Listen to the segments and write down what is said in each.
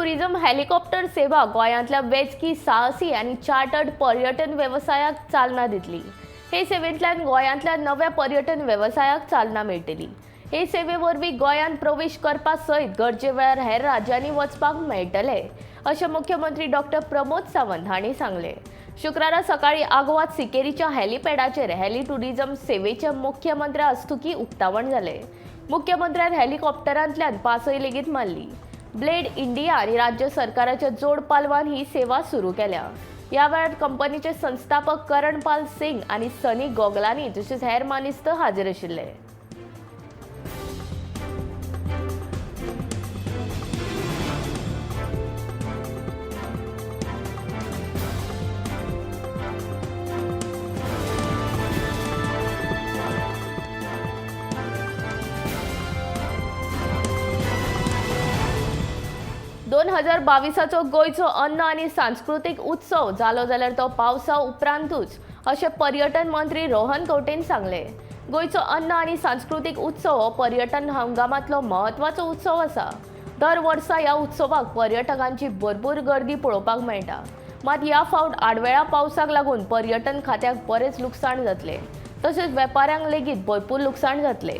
Tourism helicopter सेवा गोंयांतल्या वेचकी साहसी आनी चार्टर्ड पर्यटन वेवसायाक चालना दितली. हे सेवेंतल्यान गोंयांतल्या नव्या पर्यटन वेवसायाक चालना मेळटली. हे सेवे वरवीं गोंयांत प्रवेश करपा सयत गरजे वेळार हेर राज्यांनी वचपाक मेळटले अशें मुख्यमंत्री डॉक्टर प्रमोद सावंत हांणी सांगलें. शुक्रारा सकाळी आगवाद सिकेरीच्या हेलिपॅडाचेर हेली टुरिझम सेवेच्या मुख्यमंत्र्या हस्तुकीं उक्तावण जालें. मुख्यमंत्र्यान हेलिकॉप्टरांतल्यान पासय लेगीत मारली. ब्लेड इंडिया आनी राज्य सरकाराच्या जोड पालवान ही सेवा सुरू केल्या. ह्या वेळार कंपनीचे संस्थापक करणपाल सिंग आनी सनी गोगलानी तशेंच हेर मानेस्त हाजीर आशिल्ले. 2022चो गोंयचो अन्न आनी सांस्कृतीक उत्सव जालो जाल्यार तो पावसा उपरांतूच अशें पर्यटन मंत्री रोहन खंवटेन सांगलें. गोंयचो अन्न आनी सांस्कृतीक उत्सव हो पर्यटन हंगामांतलो म्हत्वाचो उत्सव आसा. दर वर्सा ह्या उत्सवाक पर्यटकांची भरपूर गर्दी पळोवपाक मेळटा. मात ह्या फावट आडवेळा पावसाक लागून पर्यटन खात्याक बरेंच लुकसाण जातलें, तशेंच वेपाऱ्यांक लेगीत भरपूर लुकसाण जातलें.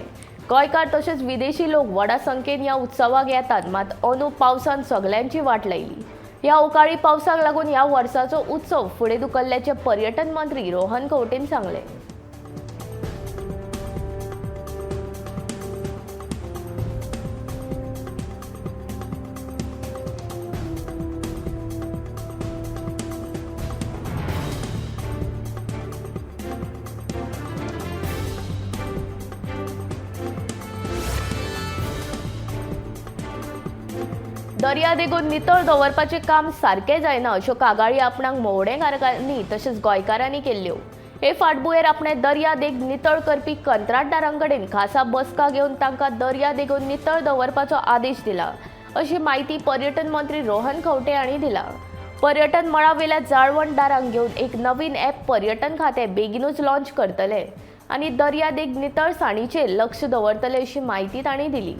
गोंयकार तशेंच विदेशी लोक व्हडा संख्येन ह्या उत्सवाक येतात, मात अंदू पावसान सगल्यांची वाट लायली. ह्या अवकाळी पावसाक लागून ह्या वर्साचो उत्सव फुडें धुकल्ल्याचें पर्यटन मंत्री रोहन खंवटेन सांगलें. दर्यादेगो नितळ दवरपाचें काम सारकें जायना अश्यो कागाळी आपणाक मोवडेकारांनी तशेंच गोंयकारांनी केल्ल्यो. हे फाटभुंयेर आपणें दर्यादेग नितळ करपी कंत्राटदारां कडेन खासा बसका घेवन तांकां दर्यादेगो नितळ दवरपाचो आदेश दिला अशी म्हायती पर्यटन मंत्री रोहन खंवटे हांणी दिला. पर्यटन मळावेल्या जाळवणदारांक घेवन एक नवीन ॲप पर्यटन खातें बेगीनूच लॉन्च करतले आनी दर्यादेग नितळसाणीचेर लक्ष दवरतले अशी म्हायती तांणी दिली.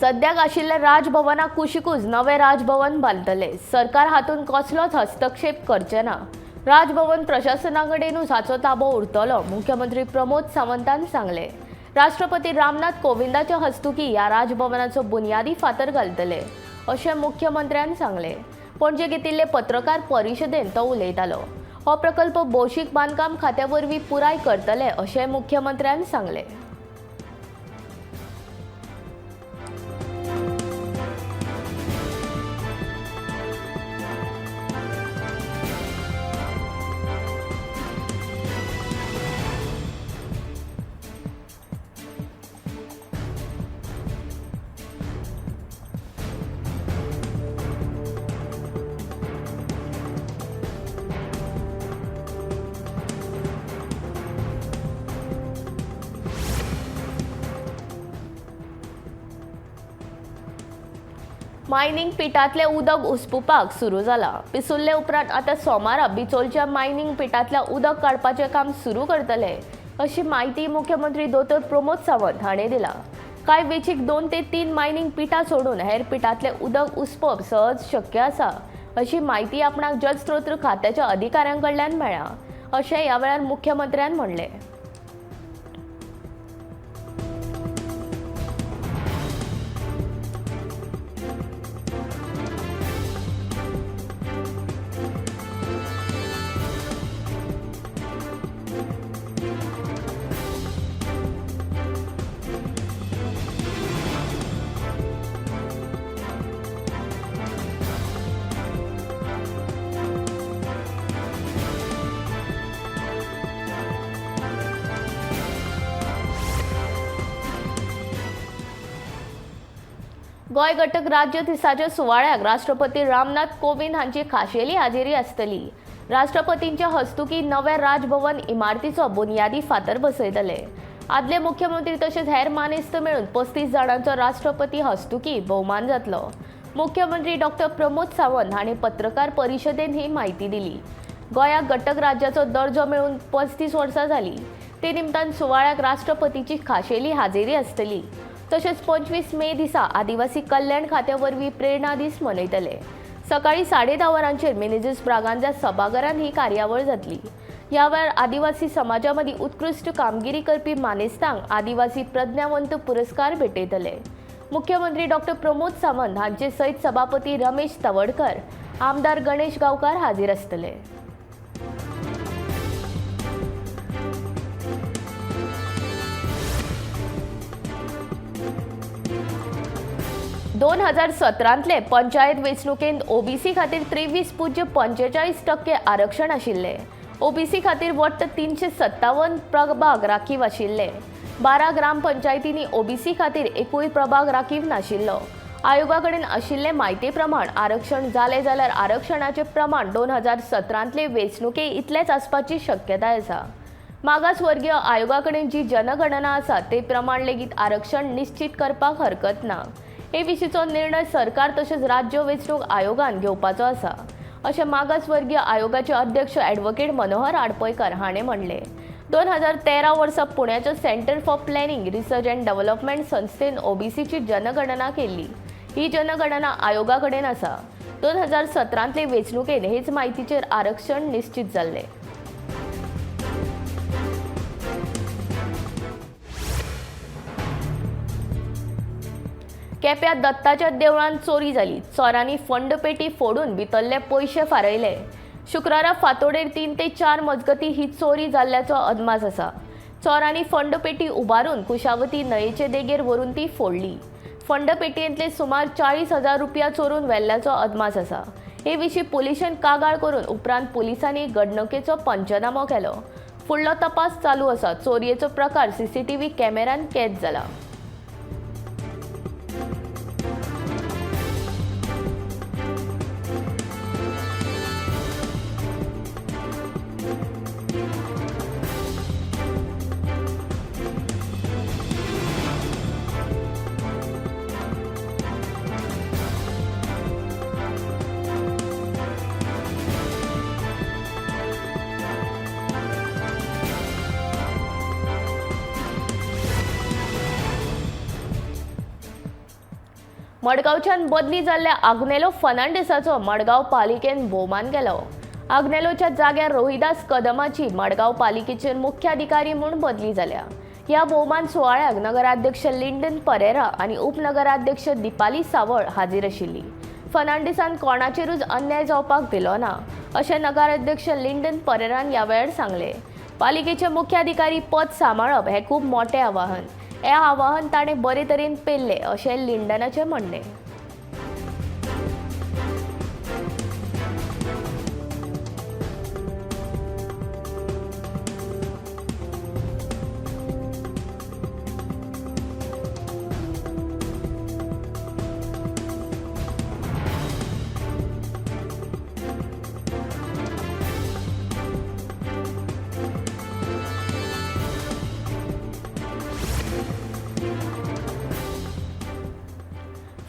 सद्याक आशिल्ल्या राजभवना कुशीकूच नवें राजभवन बांदतले. सरकार हातूंत कसलोच हस्तक्षेप करचे ना. राजभवन प्रशासना कडेनूच हाचो ताबो उरतलो, मुख्यमंत्री प्रमोद सावंतान सांगलें. राष्ट्रपती रामनाथ कोविंदाच्या हस्तुकीं ह्या राजभवनाचो बुन्यादी फातर घालतले अशें मुख्यमंत्र्यान सांगलें. पणजे घेतिल्ले पत्रकार परिशदेंत तो उलयतालो. हो प्रकल्प भौशीक बांदकाम खात्या वरवीं पुराय करतले अशें मुख्यमंत्र्यान सांगलें. मायनिंग पिटांतलें उदक उसपुपाक सुरू जाला. पिसुल्ले उपरांत आतां सोमारा बिचोलच्या मायनिंग पिटांतल्या उदक काडपाचें काम सुरू करतले अशी म्हायती मुख्यमंत्री दोतोर प्रमोद सावंत हांणी दिला. कांय वेंचीक 2 ते 3 मायनिंग पिटां सोडून हेर पिटांतलें उदक उसपप सहज शक्य आसा अशी म्हायती आपणाक जलस्रोत खात्याच्या अधिकाऱ्यां कडल्यान मेळ्ळा अशें ह्या वेळार मुख्यमंत्र्यान म्हणलें. गोंय घटक राज्य दिसाच्या सुवाळ्याक राष्ट्रपती रामनाथ कोविंद हांची खाशेली हाजेरी आसतली. राष्ट्रपतींच्या हस्तुकीं नव्या राजभवन इमारतीचो बुन्यादी फातर बसयतले. आदले मुख्यमंत्री तशेंच हेर मानेस्त मेळून 35 जाणांचो राष्ट्रपती हस्तुकीं भोवमान जातलो. मुख्यमंत्री डॉक्टर प्रमोद सावंत हांणी पत्रकार परिशदेंत ही म्हायती दिली. गोंयाक घटक राज्याचो दर्जो मेळून 35 वर्सां जाली. ते निमतान सुवाळ्याक राष्ट्रपतीची खाशेली हाजेरी आसतली. तशेंच 25 मे दिसा आदिवासी कल्याण खात्या वरवीं प्रेरणा दीस मनयतले. सकाळी 10:30 वरांचेर मिनेझीस ब्रागांझा सभाघरांत ही कार्यावळ जातली. ह्या वेळार आदिवासी समाजा मदीं उत्कृश्ट कामगिरी करपी मानेस्तांक आदिवासी प्रज्ञावंत पुरस्कार भेटयतले. मुख्यमंत्री डॉक्टर प्रमोद सावंत हांचे सयत सभापती रमेश तवडकर, आमदार गणेश गांवकार हाजीर आसतले. दोन हजार सतरांतले पंचायत वेंचणुकेंत ओबीसी खातीर 23.45% आरक्षण आशिल्लें. ओबीसी खातीर वट्ट 357 प्रभाग राखीव आशिल्ले. 12 ग्रामपंचायतींनी ओबीसी खातीर एकूय प्रभाग राखीव नाशिल्लो. आयोगा कडेन आशिल्ले म्हायती प्रमाण आरक्षण जालें जाल्यार आरक्षणाचें प्रमाण 2017तले वेंचणुके इतलेंच आसपाची शक्यताय आसा. मागासवर्गीय आयोगा कडेन जी जनगणना आसा ते प्रमाण लेगीत आरक्षण निश्चीत करपाक हरकत ना. हे विशींचो निर्णय सरकार तशेंच राज्य वेंचणूक आयोगान घेवपाचो आसा, अशें मागासवर्गीय आयोगाचे अध्यक्ष ॲडव्होकेट मनोहर आडपयकर हाणें म्हणलें. 2013 वर्सा पुण्याच्या centre for planning research and development संस्थेन ओबीसीची जनगणना केल्ली. ही जनगणना आयोगा कडेन आसा. 2017तले वेंचणुकेंत हेच म्हायतीचेर आरक्षण निश्चीत जाल्लें. केप्यां दत्ताच्या देवळांत चोरी जाली. चोरांनी फंडपेटी फोडून भितरले पयशे फारयले. शुक्रारा फांतोडेर 3 ते 4 मजगती ही चोरी जाल्ल्याचो अदमास आसा. चोरांनी फंडपेटी उबारून कुशावती न्हंयेचे देगेर व्हरून ती फोडली. फंडपेटयेंतले सुमार 40,000 रुपया चोरून व्हेल्ल्याचो अदमास आसा. हे विशीं पुलिशेन कागाळ करून उपरांत पुलिसांनी घडणुकेचो पंचनामो केलो. फुडलो तपास चालू आसा. चोरयेचो प्रकार सीसीटीव्ही कॅमेऱ्यांत कैद जाला. मडगांवच्यान बदली जाल्ल्या आग्नेलो फर्नांडीसाचो मडगांव पालिकेन भोवमान केलो. आग्नेलोच्या जाग्यार रोहिदास कदमाची मडगांव पालिकेचेर मुख्याधिकारी म्हूण बदली जाल्या. ह्या भोवमान सुवाळ्याक नगराध्यक्ष लिंडन परेरा आनी उपनगराध्यक्ष दीपाली सावळ हाजीर आशिल्ली. फर्नांडीसान कोणाचेरूच अन्याय जावपाक दिलो ना, अशें नगराध्यक्ष लिंडन परेरान ह्या वेळार सांगलें. पालिकेचे मुख्याधिकारी पद सांबाळप हें खूब मोटें आवाहन. हें आवाहन ताणें बरे तरेन पेल्लें, अशें लिंडनाचें म्हणणें.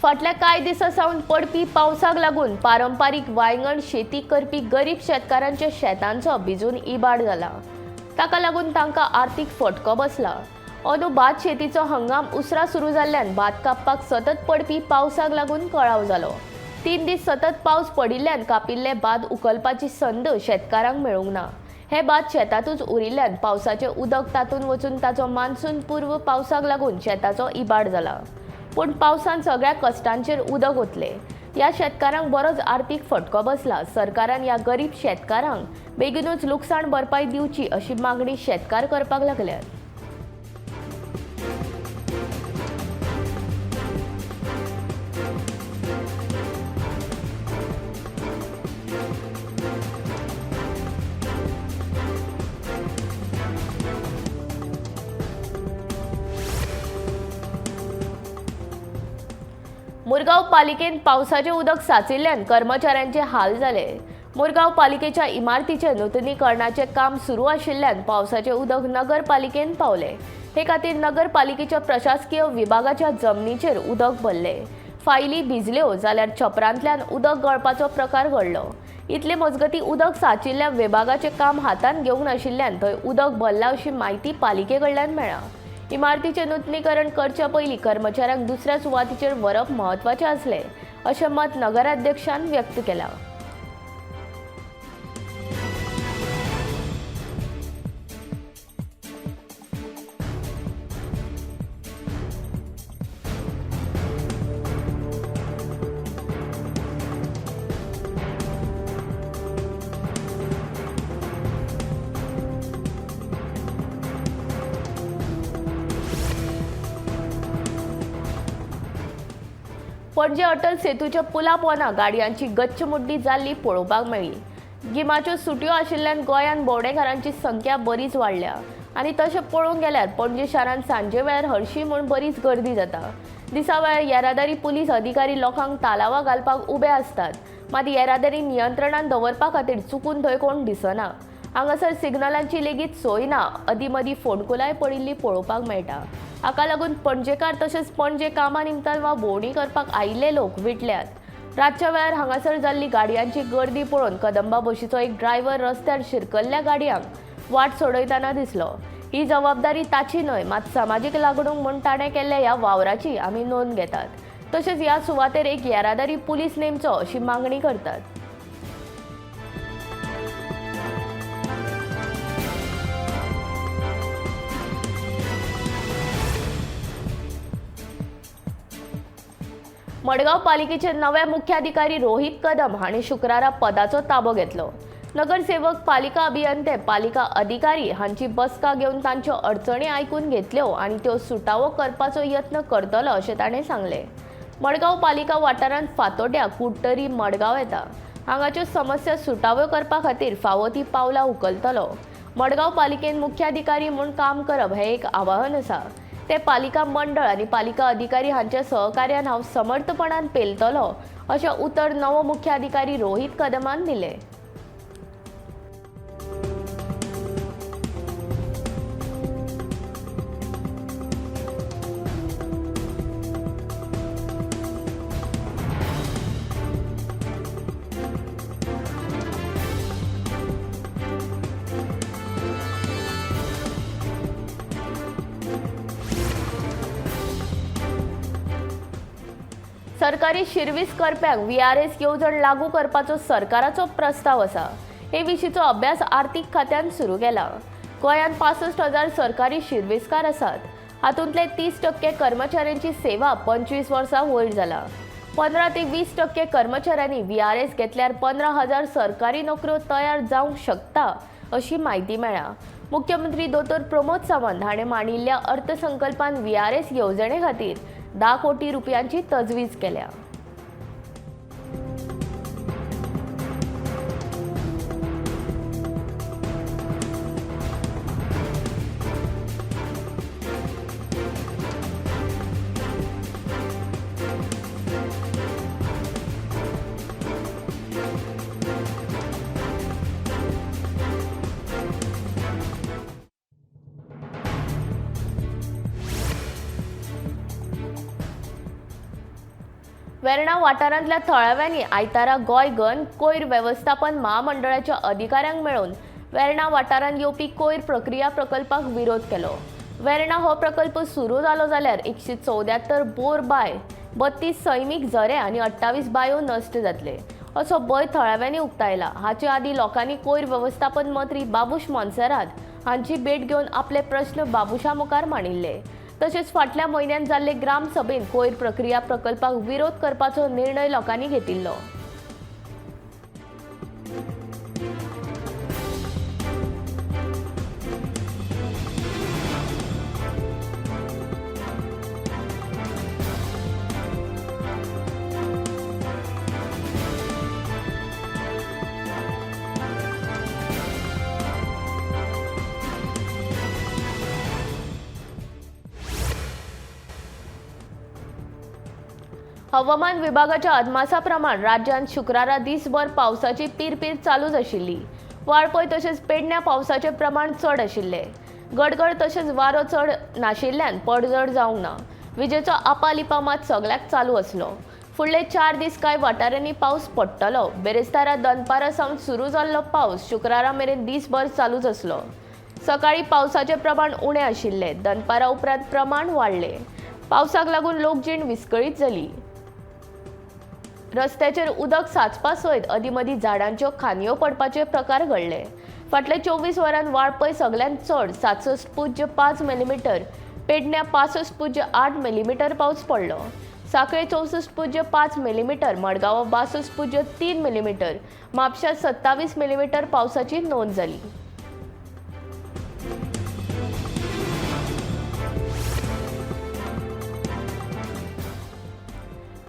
फाटल्या कांय दिसां सावन पडपी पावसाक लागून पारंपारीक वायंगण शेती करपी गरीब शेतकारांच्या शेतांचो भिजून इबाड जाला. ताका लागून तांकां आर्थीक फटको बसला. अंदू भात शेतीचो हंगाम उसरां सुरू जाल्ल्यान भात कापपाक सतत पडपी पावसाक लागून कळाव जालो. 3 दीस सतत पावस पडिल्ल्यान कापिल्लें भात उखलपाची संद शेतकारांक मेळूंक ना. हें भात शेतांतूच उरिल्ल्यान पावसाचें उदक तातूंत वचून ताचो मान्सून पूर्व पावसाक लागून शेताचो इबाड जाला. पूण पावसान सगळ्या कश्टांचेर उदक ओतलें. ह्या शेतकारांक बरोच आर्थीक फटको बसला. सरकारान ह्या गरीब शेतकारांक बेगीनूच लुकसाण भरपाय दिवची अशी मागणी शेतकार करपाक लागल्यात. मुरगांव पालिकेन पावसाचें उदक साचिल्ल्यान कर्मचाऱ्यांचे हाल जाले. मुरगांव पालिकेच्या इमारतीचें नुतनीकरणाचें काम सुरू आशिल्ल्यान पावसाचें उदक नगरपालिकेन पावलें. हे खातीर नगरपालिकेच्या प्रशासकीय विभागाच्या जमनीचेर उदक भरलें. फायली भिजल्यो जाल्यार छपरांतल्यान उदक गळपाचो प्रकार घडलो. इतले मजगतीं उदक साचिल्ल्या विभागाचें काम हातांत घेवंक नाशिल्ल्यान थंय उदक भरलां अशी म्हायती पालिके कडल्यान मेळ्ळा. इमारतीचें नुतनीकरण करचे पयलीं कर्मचाऱ्यांक दुसऱ्या सुवातीचेर व्हरप म्हत्वाचें आसलें अशें मत नगराध्यक्षान व्यक्त केलां. पणजे अटल सेतूच्या पुला पोंदा गाडयांची गच्च मुड्डी जाल्ली पळोवपाक मेळ्ळी. गिमाच्यो सुटयो आशिल्ल्यान गोंयांत भोंवडेकारांची संख्या बरीच वाडल्या आनी तशें पळोवंक गेल्यार पणजे शारांत सांजे वेळार हरशी म्हूण बरीच गर्दी जाता. दिसा वेळार येरादारी पुलीस अधिकारी लोकांक तालावां घालपाक उबे आसतात, मात येरादारी नियंत्रणांत दवरपा खातीर चुकून थंय कोण दिसना. हांगासर सिग्नलांची लेगीत सोय ना. अदीं मदीं फोंडकुलांय पडिल्लीं पळोवपाक मेळटा. हाका लागून पणजेकार तशेंच पणजे कामा निमतान वा भोंवडी करपाक आयिल्ले लोक विटल्यात. रातच्या वेळार हांगासर जाल्ली गाडयांची गर्दी पळोवन कदंबा बशीचो एक ड्रायव्हर रस्त्यार शिरकल्ल्या गाडयांक वाट सोडयतना दिसलो. ही जबाबदारी ताची न्हय, मात समाजीक लागणूक म्हूण ताणें केल्ल्या ह्या वावराची आमी नोंद घेतात. तशेंच ह्या सुवातेर एक येरादारी पुलीस नेमचो अशी मागणी करतात. मडगांव पालिकेचे नवे मुख्याधिकारी रोहित कदम हांणी शुक्रारा पदाचो ताबो घेतलो. नगरसेवक, पालिका अभियंते, पालिका अधिकारी हांची बसका घेवन तांच्यो अडचणी आयकून घेतल्यो आनी त्यो सुटावो करपाचो यत्न करतलो अशें ताणें सांगलें. मडगांव पालिका वाठारांत फातोड्ड्या, कुडटरी, मडगांव येता. हांगाच्यो समस्या सुटाव्यो करपा खातीर फावो ती पावलां उखलतलो. मडगांव पालिकेन मुख्याधिकारी म्हूण काम करप हें एक आवाहन आसा. ते पालिका मंडळ आनी पालिका अधिकारी हांच्या सहकार्यान हांव समर्थपणान पेलतलो अशें उतर नवो मुख्याधिकारी रोहित कदमान दिलें. सरकारी शिर्वीस करप्यांक VRS येवजण लागू करपाचो सरकाराचो प्रस्ताव आसा. हे विशींचो अभ्यास आर्थीक खात्यान सुरू केला. गोंयांत 65,000 सरकारी शिर्वीसकार आसात. हातूंतले 30% कर्मचाऱ्यांची सेवा 25 वर्सां वयर जाला. 15 ते 20% कर्मचाऱ्यांनी VRS घेतल्यार 15,000 सरकारी नोकऱ्यो तयार जावंक शकता अशी म्हायती मेळ्ळा. मुख्यमंत्री दोतोर प्रमोद सावंत हाणें मांडिल्ल्या अर्थसंकल्पान VRS येवजणे खातीर 10 कोटी रुपयांची तजवीज केल्या. वेर्णा वाठारांतल्या थळाव्यांनी आयतारा गोंय घन कोयर वेवस्थापन महामंडळाच्या अधिकाऱ्यांक मेळून वेर्णा वाठारांत येवपी कोयर प्रक्रिया प्रकल्पाक विरोध केलो. वेर्णा हो प्रकल्प सुरू जालो जाल्यार 174 बोर बाय, 32 सैमीक झरे आनी 28 बायो नश्ट जातले असो भंय थळाव्यांनी उक्तायला. हाचे आदीं लोकांनी कोयर वेवस्थापन मंत्री बाबूश मोन्सेरात हांची भेट घेवन आपले प्रस्न बाबूशा मुखार मांडिल्ले. तशेंच फाटल्या म्हयन्यांत जाल्ले ग्रामसभेन कोयर प्रक्रिया प्रकल्पाक विरोध करपाचो निर्णय लोकांनी घेतिल्लो. हवामान विभागाच्या अदमासा प्रमाण राज्यांत शुक्रारा दिसभर पावसाची पिरपीर चालूच आशिल्ली. वाळपय तशेंच पेडण्या पावसाचें प्रमाण चड आशिल्लें. गडगड तशेंच वारो चड नाशिल्ल्यान पडझड जावंक ना. विजेचो आपालिपा मात सगल्याक चालू आसलो. फुडले 4 दीस कांय वाठारांनी पावस पडटलो. बेरेस्तारा दनपारा सावन सुरू जाल्लो पावस शुक्रारा मेरेन दिसभर चालूच आसलो. सकाळी पावसाचें प्रमाण उणें आशिल्लें. दनपारा उपरांत प्रमाण वाडलें. पावसाक लागून लोकजीण विस्कळीत जाली. रस्त्याचेर उदक साचपा सयत अदीं मदीं झाडांच्यो खांदयो पडपाचे प्रकार घडले. फाटल्या 24 वरांत वाळपय सगल्यांत चड 67.5 मिलीमिटर, पेडण्यां 65.8 मिलीमिटर पावस पडलो. सांखळे 64.5 मिलीमिटर, मडगांवां 62.3 मिलीमिटर, म्हापशां 27 मिलीमिटर पावसाची नोंद जाली.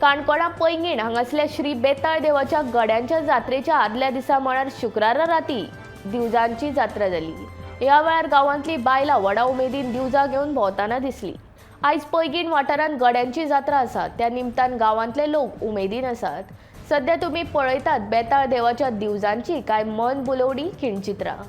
काणकोणा पैंगीण हांगासल्या श्री बेताळ देवाच्या गड्यांच्या जात्रेच्या आदल्या दिसा म्हळ्यार शुक्रारा राती दिवजांची जात्रा जाली. ह्या वेळार गांवांतली बायलां व्हडा उमेदीन दिवजां घेवन भोंवतना दिसली. आयज पैंगीण वाठारांत गड्यांची जात्रा आसा. त्या निमतान गांवांतले लोक उमेदीन आसात. सध्या तुमी पळयतात बेताळ देवाच्या दिवजांची कांय मन बुलोवणी खिणचित्रां.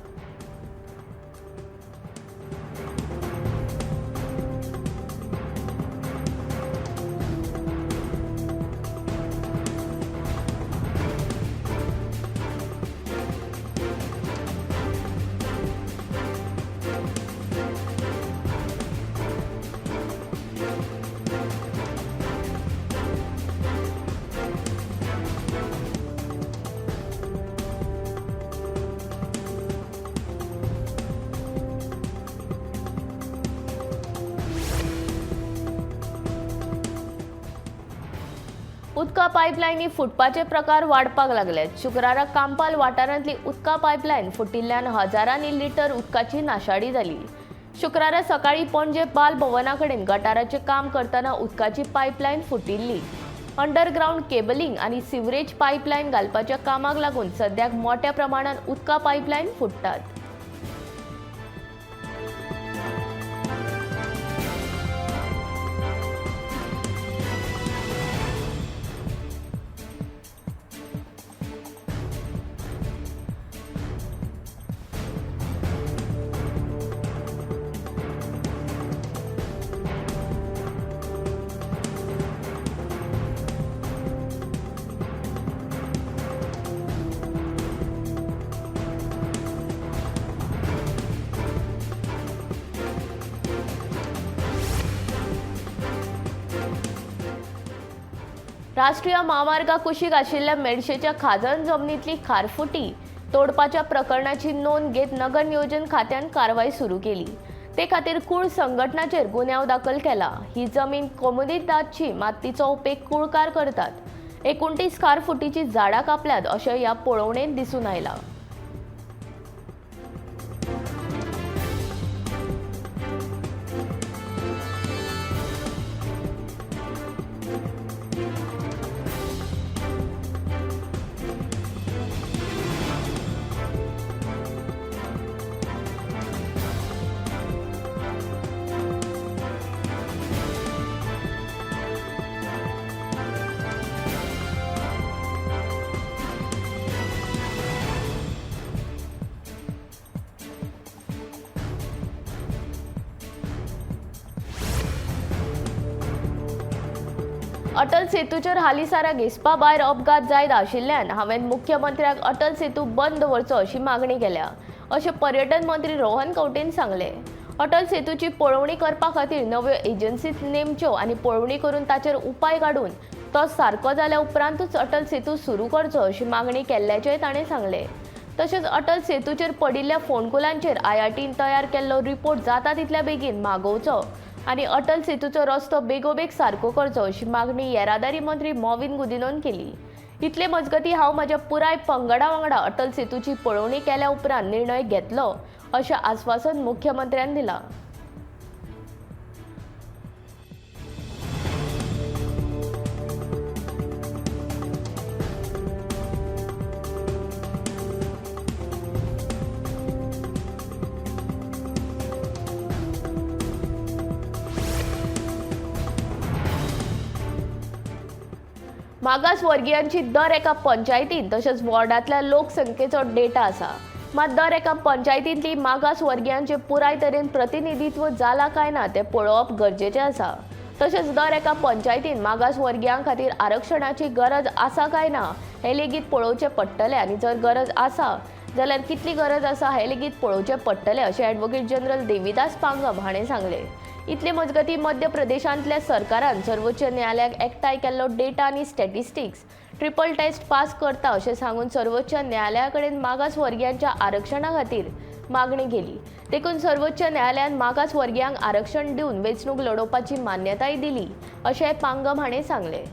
उदका पायपलायनी फुटपाचे प्रकार वाडपाक लागल्यात. शुक्रारा कांपाल वाठारांतली उदका पायपलायन फुटिल्ल्यान हजारांनी लिटर उदकाची नाशाडी जाली. शुक्रारा सकाळीं पणजे बाल भवना कडेन गटाराचें काम करतना उदकाची पायपलायन फुटिल्ली. अंडरग्रावंड केबलिंग आनी सिवरेज पायपलायन घालपाच्या कामाक लागून सद्याक मोट्या प्रमाणांत उदका पायपलायन फुट्टात. राष्ट्रीय म्हामार्गा कुशीक आशिल्ल्या मेडशेच्या खाजन जमनींतली खारफुटी तोडपाच्या प्रकरणाची नोंद घेत नगर नियोजन खात्यान कारवाय सुरू केली. ते खातीर कूळ संघटनाचेर गुन्यांव दाखल केला. ही जमीन कोमुनिदादची, मात तिचो उपेग कुळकार करतात. 29 खारफुटीची झाडां कापल्यात अशें ह्या पळोवणेंत दिसून आयलां. अटल सेतूचेर हालींसारा घेसपा भायर अपघात जायत आशिल्ल्यान हांवें मुख्यमंत्र्याक अटल सेतू बंद दवरचो अशी मागणी केल्या अशें पर्यटन मंत्री रोहन खंवटेन सांगलें. अटल सेतूची पळोवणी करपा खातीर नव्यो एजन्सी नेमच्यो आनी पळोवणी करून ताचेर उपाय काडून तो सारको जाल्या उपरांतूच अटल सेतू सुरू करचो अशी मागणी केल्ल्याचेंय ताणें सांगलें. तशेंच अटल सेतूचेर पडिल्ल्या फोंडकुलांचेर आयआयटीन तयार केल्लो रिपोर्ट जाता तितल्या बेगीन मागोवचो आनी अटल सेतूचो रस्तो बेगोबेग सारको करचो अशी मागणी येरादारी मंत्री मॉविन गुदिनोन केली. इतले मजगतीं हांव म्हज्या पुराय पंगडा वांगडा अटल सेतूची पळोवणी केल्या उपरांत निर्णय घेतलो अशें आस्वासन मुख्यमंत्र्यान दिलां. मागासवर्गियांची दर एका पंचायतीन तशेंच वॉर्डांतल्या लोकसंख्येचो डेटा आसा, मात दर एका पंचायतींतली मागासवर्गियांचे पुराय तरेन प्रतिनिधित्व जाला काय ना तें पळोवप गरजेचें आसा. तशेंच दर एका पंचायतीन मागासवर्गियां खातीर आरक्षणाची गरज आसा काय ना हें लेगीत पळोवचें पडटलें आनी जर गरज आसा जाल्यार कितली गरज आसा हें लेगीत पळोवचें पडटलें अशें ॲडव्होकेट जनरल देविदास पांगम हाणें सांगलें. इतले मजगतीं मध्य प्रदेशांतल्या सरकारान सर्वोच्च न्यायालयाक एकठांय केल्लो डेटा आनी स्टॅटिस्टिक्स ट्रिपल टेस्ट पास करता अशें सांगून सर्वोच्च न्यायालया कडेन मागासवर्गियांच्या आरक्षणा खातीर मागणी केली. देखून सर्वोच्च न्यायालयान मागासवर्गियांक आरक्षण दिवन वेंचणूक लडोवपाची मान्यताय दिली अशें पांगम हाणें सांगलें.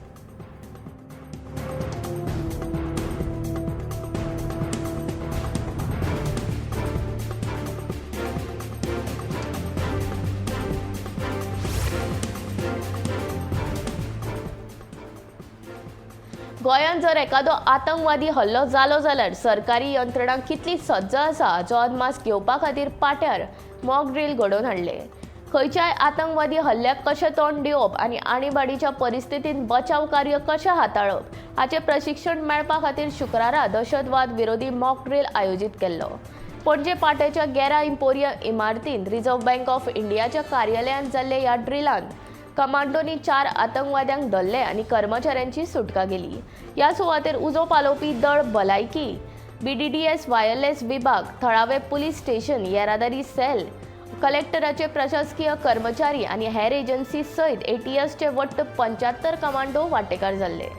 गोंयांत जर एखादो आतंकवादी हल्लो जालो जाल्यार सरकारी यंत्रणा कितली सज्ज आसा हाचो अदमास घेवपा खातीर पाट्यार मॉक ड्रील घडोवन हाडले. खंयच्याय आतंकवादी हल्ल्याक कशें तोंड दिवप आनी आणीबाणीच्या परिस्थितींत बचाव कार्य कशें हाताळप हाचें प्रशिक्षण मेळपा खातीर शुक्रारा दहशतवाद विरोधी मॉक ड्रील आयोजीत केल्लो. पणजे पाट्याच्या गेरा इम्पोरिया इमारतींत रिझर्व्ह बँक ऑफ इंडियाच्या कार्यालयांत जाल्ले ह्या ड्रिलांत कमांडोनी 4 आतंकवाद्यांक धरले आनी कर्मचाऱ्यांची सुटका केली. ह्या सुवातेर उजो पालोवपी दळ, भलायकी, BDDS, वायरलेस विभाग, थळावे पुलीस स्टेशन, येरादारी सेल, कलेक्टराचे प्रशासकीय कर्मचारी आनी हेर एजन्सी सयत ATSचे वट्ट 75 कमांडो वांटेकार जाल्ले.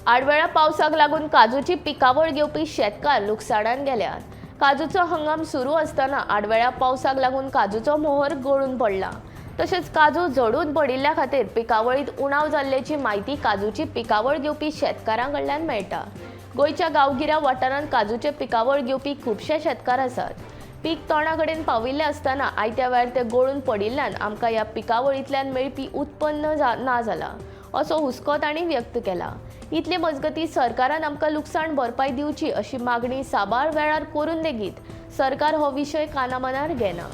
आडवेळा पावसाक लागून काजूची पिकावळ घेवपी शेतकार लुकसाणान गेल्यात. काजूचो हंगाम सुरू आसतना आडवेळा पावसाक लागून काजूचो मोहर गळून पडला. तशेंच काजू झडून पडिल्ल्या खातीर पिकावळींत उणाव जाल्ल्याची म्हायती काजूची पिकावळ घेवपी शेतकारां कडल्यान मेळटा. गोंयच्या गांवगिऱ्या वाठारांत काजूचे पिकावळ घेवपी खुबशे शेतकार आसात. पीक तोंडा कडेन पाविल्लें आसतना आयत्या वेळार तें गळून पडिल्ल्यान आमकां ह्या पिकावळींतल्यान मेळपी उत्पन्न ना जाला असो हुस्को तांणी व्यक्त केला. इतले मजगतीं सरकारान आमकां लुकसाण भरपाय दिवची अशी मागणी साबार वेळार करून लेगीत सरकार हो विशय कानामनार घेना.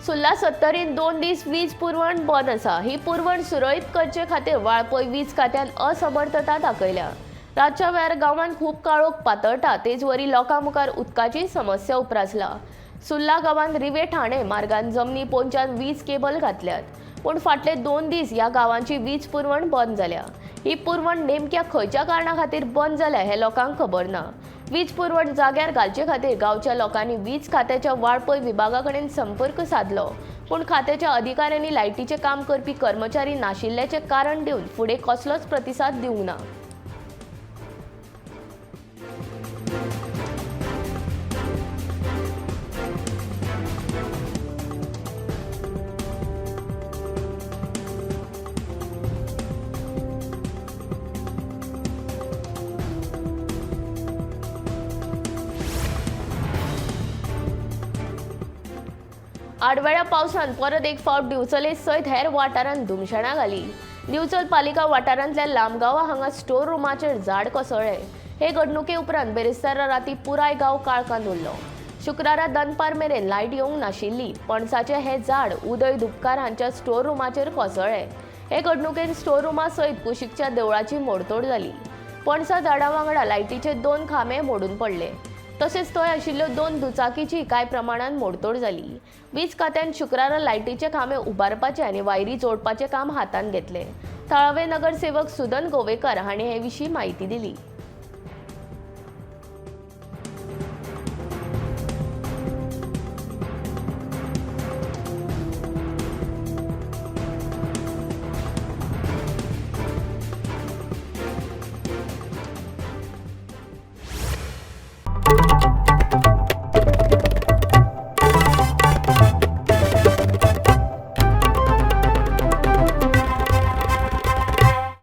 सुर्ला सत्तरीन 2 दीस वीज पुरवण बंद आसा. ही पुरवण सुरळीत करचे खातीर वाळपय वीज खात्यान असमर्थता दाखयल्या. रातच्या वेळार गांवांत खूब काळोख पातळटा, तेचवरी लोकां मुखार उदकाची समस्या उप्रासला. सुर्ला गांवांत रिवे ठाणे मार्गान जमनी पोंच्यान वीज केबल घातल्यात, पूण फाटले 2 दीस ह्या गांवांची वीज पुरवण बंद जाल्या. ही पुरवण नेमक्या खंयच्या कारणा खातीर बंद जाल्या हें लोकांक खबर ना. वीज पुरवण जाग्यार घालचे खातीर गांवच्या लोकांनी वीज खात्याच्या वाळपय विभागा कडेन संपर्क सादलो, पूण खात्याच्या अधिकाऱ्यांनी लायटीचें काम करपी कर्मचारी नाशिल्ल्याचें कारण दिवन फुडें कसलोच प्रतिसाद दिवंक ना. आडवेळ्या पावसान परत एक फावट दिवचले सयत हेर वाठारांत धुमशणां घाली. दिवचल पालिका वाठारांतल्या लामगांवा हांगा स्टोर रुमाचेर झाड कोसळ्ळें. हे घडणुके उपरांत बेरेस्तारा राती पुराय गांव काळखांत उरलो. शुक्रारा दनपार मेरेन लायट येवंक नाशिल्ली. पणसाचें हें झाड उदय धुपकार हांच्या स्टोर रुमाचेर कोसळ्ळें. हे घडणुकेन स्टोर रुमा सयत कुशीकच्या देवळाची मोडतोड जाली. पणसा झाडा वांगडा लायटीचे 2 खांबे मोडून पडले. तशेंच थंय आशिल्ल्यो 2 दुचाकीची कांय प्रमाणान मोडतोड जाली. वीज खात्यान शुक्रारा लायटीचे खांबे उबारपाचें आनी वायरी जोडपाचें काम हातांत घेतलें. थळावे नगरसेवक सुदन गोवेकर हांणी हे विशीं म्हायती दिली.